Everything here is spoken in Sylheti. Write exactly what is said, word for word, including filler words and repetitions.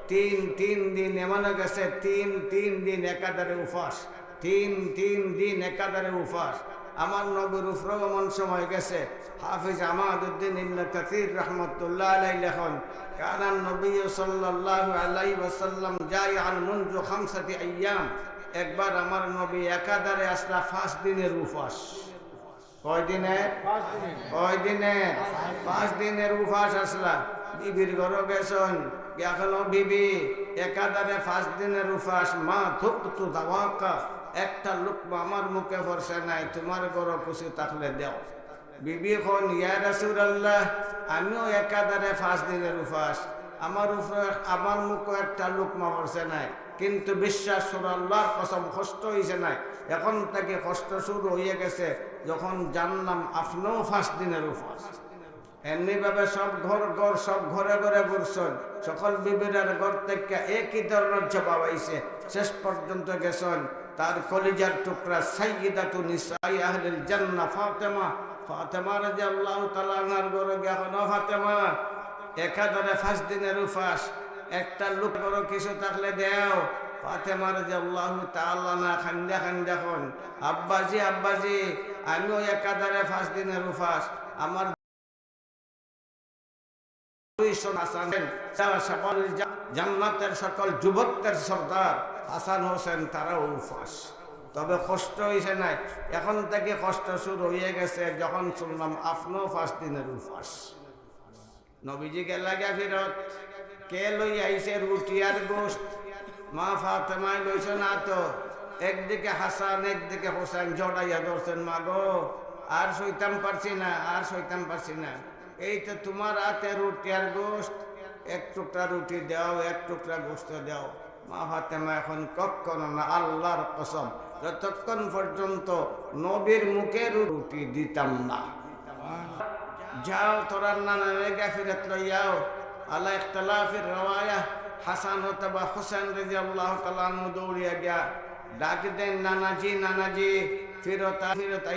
তিন, তিন দিন এমনও গেছে, তিন, তিন দিন একাধারে উপাস, তিন, তিন দিন একাধারে উপাস। আমার নবীর উপরেও এমন সময় গেছে, হাফিজ আমাদউদ্দিন ইবনে কাসির রহমতুল্লাহ আলাইহি লেখেন, "কানান নবী সাল্লাল্লাহু আলাইহি ওয়াসাল্লাম জাইআন মুনযু খামসাতি আইয়াম।" একবার আমার নবী একাধারে আছলা পাঁচ দিনের উপাস। কয় দিনের? পাঁচ দিনের। কয় দিনের? পাঁচ দিনের উপাস আছলা। বিবির ঘরো গেছইন, গিয়া কইলা, "বিবি, একাধারে পাঁচ দিনের উপাস, মা তুকতু তাওয়াক্কা, একটা লুকমা আমার মুখে পড়ছে নাই, তুমার ঘরো কিছু থাকলে দেও।" বিবি কইন, "ইয়া রাসূলুল্লাহ, আমিও একাধারে পাঁচ দিনের উপাস, আমার উপরে, আমার মুখো একটা লুকমা পড়ছে নাই, কিন্তু বিশ্বাস করো, আল্লাহর কসম, কষ্ট অইছে নাই, এখন থাকি কষ্ট শুরু অইয়া গেছে, যখন জানলাম আপনেও পাঁচ দিনের উপাস।" এমনিভাবে সব ঘর ঘর, সব ঘরে ঘরে ঘুরছইন, সকল বিবিরার ঘর থাকি একই ধরনের জবাব আইছে। শেষ পর্যন্ত গেছইন তার কলিজার টুকরা সাইয়্যিদাতু নিসাই আহলিল জান্নাহ ফাতেমা, ফাতেমা রাদিয়াল্লাহু তাআলা আনহার ঘরো গিয়া কইন, "ও ফাতেমা, একাধারে পাঁচ দিনের উপাস, একটা লুকমা কিছু থাকলে দেও।" ফাতেমা রাদিয়াল্লাহু তাআলা আনহা কান্দিয়া কান্দিয়া কইন, "আব্বাজি, আব্বাজি, আমিও একাধারে পাঁচ দিনের উপাস, আমার দুইশো হাসান, যারা সকল জা-, জান্নাতের সকল যুবকদের সর্দার হাসান হোসেন, তারাও উপাস। তবে কষ্ট অইছে নাই, এখন থাকি কষ্ট শুরু অইয়া গেছে, যখন শুনলাম আপনেও পাঁচ দিনের উপাস।" নবীজি গেলা গিয়া ফিরত, কে লইয়া আইছে রুটি আর গোশত? মা ফাতেমায় লইছইন আতো। একদিকে হাসান, একদিকে হোসেন, জড়াইয়া ধরছইন, "মা গো, আর সইতাম পারছি না, আর সইতাম পারছি না। এই তো তুমার আতে রুটি আর গোশত, এক টুকরা রুটি দেও, এক টুকরা গোশত দেও।" মা ফাতেমায় কইন, "কখনো না, আল্লাহর কসম, যতক্ষণ পর্যন্ত নবীর মুখে রু-, রুটি দিতাম না।" "যাও, তোরার নানারে গিয়া ফিরত লইয়াও।" আলা ইখতিলাফির রওয়ায়া, হাসান অথবা হোসেন রাদিয়াল্লাহু তাআলা আনহু দৌড়িয়া গিয়া ডাক দেইন, "নানাজি, নানাজি, ফিরত আ-, ফিরত আই।"